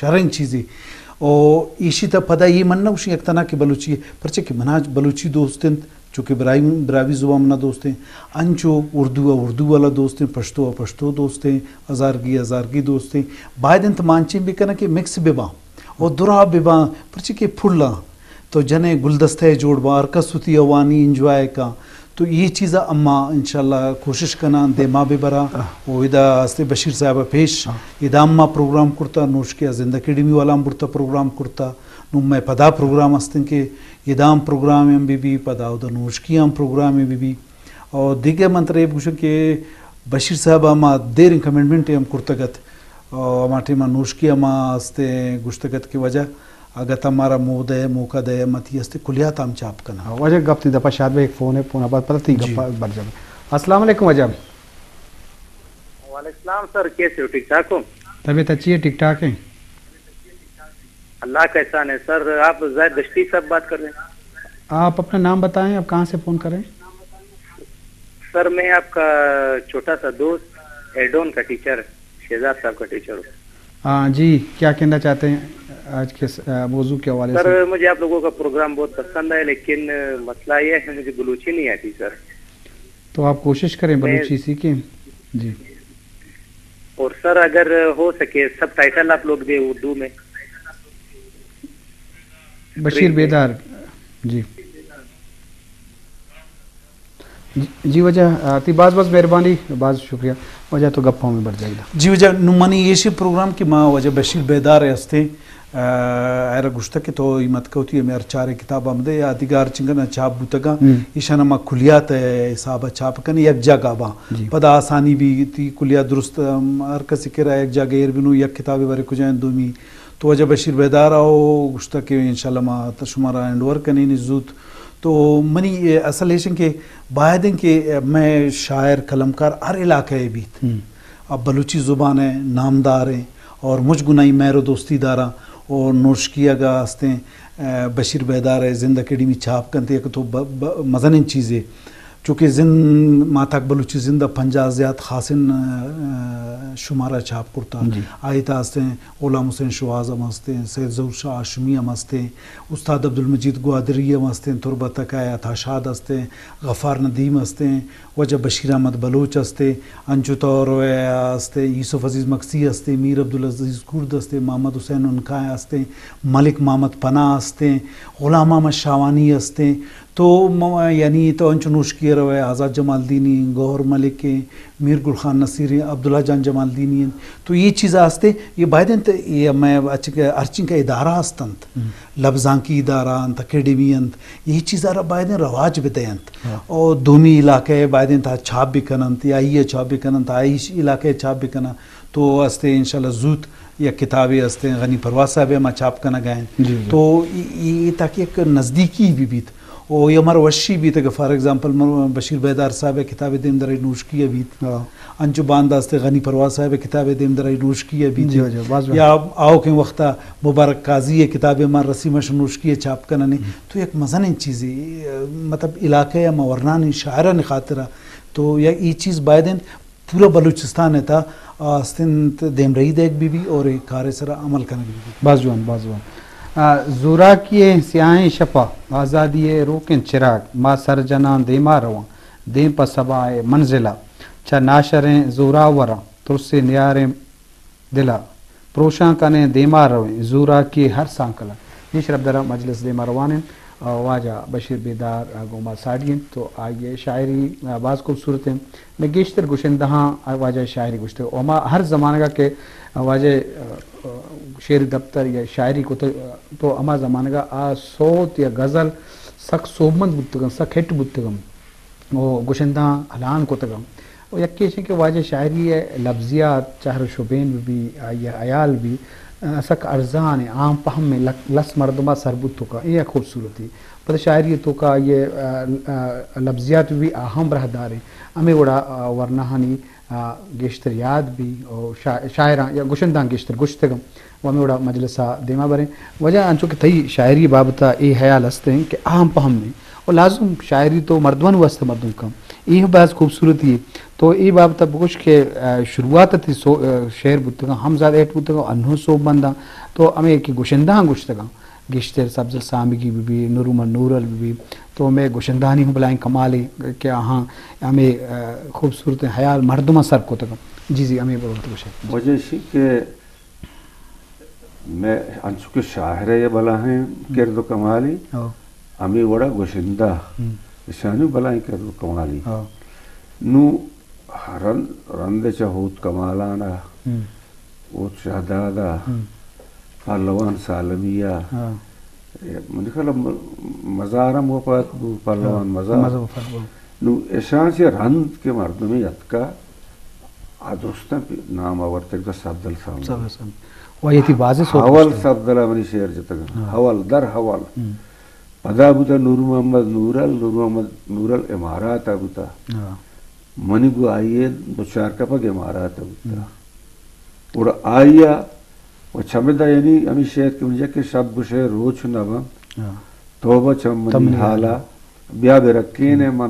شریں چیزے۔ او ایشی تا پدا یہ من نہ گوشیں یک تنا کہ بلوچی، پرچہ کہ منا بلوچی دوست انت، چونکہ براہی، براہوئی زبان منا دوست ہیں، انچو اردو ء اردو والا دوست ہیں، پشتو ء پشتو دوست ہیں، ہزارگی ہزارگی دوست ہیں۔ باید انت مانچیں بکناں کہ مکس بباں او درا بباں، پرچہ کہ پھلاں تو جنے گلدستہ ء جوڑ باں، ہر کس وتی ء وانی انجوائے کاں۔ تو یہ چیزا اما انشاءاللہ کوشش کناں دیما بہ براں۔ و ادا ہستے بشیر صاحب ء پیش ادا اما پروگرام کرتا، نوشکی ء زند اکیڈمی والا ہم برتا پروگرام کرتا۔ نوں مئے پدا پروگرام ہستیں کہ ادا ہم پروگرام ہم بہ بی، پدا ادا نوشکی ہم پروگرام بہ بی۔ اور دیگہ من ترا یہ گوشاں کہ بشیر صاحب ء ما دیریں کمٹمنٹ ہم کرتگ ات۔ اور ہما ٹائم ء نوشکی ء ما ہستے گوشتگ ات کہ واجہ اگاں تہ مارا موہ دئے، موقع دئے، ما تئی ہستے کلیات ہم چاپ کناں۔ واجہ گپ تئی دپا شاد بہ، ایک فون ہے، فون ء بعد پدا تئی جی۔ گپ برجم۔ السلام علیکم واجہ۔ وعلیکم السلام سر، کیسے ہو؟ ٹھیک ٹھاک ہو؟ طبیعت اچھی ہے، ٹھیک ٹھاک ہے۔ اللہ کا احسان ہے سر۔ آپ زاہد دشتی صاحب بات کر رہے ہیں؟ آپ اپنا نام بتائیں، آپ کہاں سے فون کر رہے ہیں؟ سر، میں آپ کا چھوٹا سا دوست ایڈون کا ٹیچر، شہزاد صاحب کا ٹیچر ہوں۔ ہاں جی، کیا کہنا چاہتے ہیں آج کے اس، آ، موضوع کے حوالے سے؟ سر، مجھے آپ لوگوں کا پروگرام بہت پسند ہے، لیکن مسئلہ یہ ہے، مجھے بلوچی نہیں آتی سر۔ تو آپ کوشش کریں، میں بلوچی سیکھیں۔ جی۔ اور سر، اگر ہو سکے، سب ٹائٹل آپ لوگ دیں اردو میں۔ بشیر بیدار۔ جی۔ جی، جی واجہ، آ، تئی باز باز مہربانی، باز شکریہ۔ واجہ تو گپاں میں بڑھ جائے گا۔ جی واجہ، نوں منی ایشی پروگرام کہ ما واجہ بشیر بیدار ء ہستیں، آ، آئرا گوشتگ کہ تو ای متکہ وتی ہمے ہر چاریں کتاب ہم دے یا دگہ ہر چنگا چاپ بوتگاں، ہم۔ ایشاں ما کلیات ء حساب ء چاپ کنیں یک جاگہ باں۔ جی۔ پدا آسانی بی تئی کلیات درست، ہم، ہر کسی کرا یک جاگہ ایر بنو یک کتابے بارے کجائیں دومی۔ تو واجہ بشیر بیدار ء گوشتگ کہ انشاءاللہ ما تہ شمارا ہینڈ اوور کنیں زوت۔ تو منی اصل ایش انت کہ باید انت کہ مئے شاعر قلمکار ہر علاقہ ء بیت۔ ہم۔ اب بلوچی زبان ء نامدار ہیں اور مچ گناہی مہر و دوستی داراں اور نوشکی اگا ہستیں، ء، بشیر بیدار ء زند اکیڈمی چاپ کنت، یک تو ب-، ب-، مزنیں چیزے۔ چونکہ زند، ماہتاک بلوچی زند ء پنجاہ زیات خاصن، ء، شمارہ چاپ کرتا۔ جی۔ آئی تہا ہستیں غلام حسین شوہاز ہم ہستیں، سید ظہور شاہ ہاشمی ہم ہستیں، استاد عبدالمجید گوادری ہم ہستیں، تربت ء عطا شاد ہستیں، غفار ندیم ہستیں، واجہ بشیر احمد بلوچ ہستیں، انچو طور ء ہستیں، یوسف عزیز مگسی ہستیں، میر عبدالعزیز کرد ہستیں، محمد حسین عنقا ہستیں، ملک محمد پناہ ہستیں، غلام احمد شاہوانی ہستیں۔ تو م-، یعنی تو انچو نوشکی ء روئے، آزاد جمالدینی، گوہر ملک ایں، میر گل خان نصیر ایں، عبداللہ جان جمالدینی ایں۔ تو یہ چیز آستے، یہ باید انت، یہ میں اچ-، ہرچنکہ ادارہ ہستنت، ہم۔ لبزانکی ادارہ انت، اکیڈمی انت، یہ چیز آرا باید انت رواج بدے انت۔ ہاں۔ اور دومی علاقہ باید انت آ چھاپ بکننت، یا یہ چھاپ بکننت، آ ایش علاقہ چھاپ بکننت۔ تو استے انشاءاللہ زوت یک کتابے استے غنی پرواز صاحب ء ما چاپ کنگ ء انت۔ جی، جی۔ تو ای، ای، ای تاکہ یک نزدیکی بہ بیت۔ او یا مر وشی بیت کہ فار ایگزامپل مر بشیر بیدار صاحب ء کتاب دیم درئی نوشکی ء بیت۔ ہاں۔ انچو باند استے غنی پرواز صاحب ء کتاب دیم درئی نوشکی ء بیت۔ جی، جی، باز یا آؤکیں وقت مبارک قاضی ء کتاب ما رسیم اش نوشکی ء چاپ کننے۔ ہم۔ تو یک مزنیں چیزے، مطلب علاقہ ء ما ورنانی شاعرانی خاطر ء تو یا ای چیز باید انت۔ پورا بلوچستان ء تھا، آ، است انت دیمرئی دیگ بہ بی اور اے کار ء سرا عمل کنگ بہ بی۔ باز جوان، باز جوان۔ آ، زوراکی ء سیاہیں شپ ء آزادی ء روکیں چراگ، ما سر جناں دیما رواں، دیم پہ سبا ء منزل ء، چہ ناشریں زوراوراں ترسے نیاریں دل ء، پروشاں کنیں دیما رویں، زوراکی ء ہر سانکل ء۔ جی شرپ در ء مجلس دیما روان انت۔ آ، واجہ بشیر بیدار، آ، گوں ما ساڑی انت تو آئی ء شاعری، آ، باز خوبصورت انت۔ مئے گیشتر گشندہاں، آ، واجہ ء شاعری گوشتگ۔ و ہما ہر زمانگ ء کہ، آ، واجہ ء، آ، شعر دپتر یا شاعری کتگ، آ، تو ہما زمانگ ء آ سوت یا غزل سک سوبمند بوتگ انت، سک ہٹ بوتگ انت۔ و گشندہاں ہلان کتگ انت۔ و یکے ایش انت کہ واجہ شاعری ء لبزیات چہر و شبین بہ بی، آئی ء ہیال بی، آ، سک ارزان ء عام پہم ء لک-، لس مردم ء سر بوت توکا، اے یک خوبصورتی۔ پدا شاعری ء توکا آئی ء، آ، آ، لبزیات بہ بی، آ ہم براہ داریں۔ ہمے وڑا، آ، ورناہانی، آ، گیشتر یاد بی، و شا-، شاعراں یا گشندہاں گیشتر گشتگ انت۔ و ہمے وڑا مجلس ء دیما بریں۔ واجہ انچو کہ تئی شاعری بابت ء اے ہیال است انت کہ اہم پہم انت و لازم شاعری تو مردمانی واستہ مردم کن۔ اے ہم باز خوبصورتی ہے۔ تو اے بابت ءَ بگوش کہ، آ، شروعات ءَ تئی سو-، آ، شعر بوتگاں، ہم زیادہ ہٹ بوتگاں، انوں سوب منداں۔ تو ہمے کہ گشندہاں گوشتگاں، گیشتر سبزل سامگی بہ بی، نور محمد نورل بہ بی، تو مئے گشندہانی ہوں بلاہیں کمالے کہ آہاں ہمے، آ، خوبصورت حیال مردماں سر کتگاں۔ جی، جی، ہمے بابت گوشے۔ وجہ ایشی کہ مئے انچو کہ شاعر ءِ بلاہیں ہم۔ کرد و کمالی، ہو۔ ہمے وڑا گشندہ ہم۔ اشانی بلاہیں کرد و کمالی۔ ہو۔ نوں رند، رند چہ ہوت کمالان ءَ، ہم۔ ہوت شہداد ءَ، ہم۔ پہلوان سالمی ءَ، ہاں۔ اے منی خیال ءَ م-، مزار ہم وفات بو، پہلوان ہاں، مزار۔ مزار وفات بو۔ نوں اشاں چہ رند کہ مردمے اتکا، آ درستاں پہ نام آورتگ، تو سبزل سامگی۔ سبزل سامگی۔ و آئی ءَ تئی بازیں سوب ہول گوشتگ۔ سبزل ءَ منی شعر جتگ۔ ہاں۔ ہول در ہول۔ ہم۔ پدا بوتا نور محمد نورل، نور محمد نورل امارات ءَ بوتا۔ ہاں۔ منی گوں آئی ءَ دو چار کپگ امارات ءَ بوتا۔ ہم۔ گڑا آئی ءَ و چمدا یعنی ہمے شعر کہ منی کہ شپ گوشئے روچ نہ بنت، ہاں۔ توبہ چہ منی تمنی حالا، حالا۔ بیا بہ رکین ءَ ہم۔ منا۔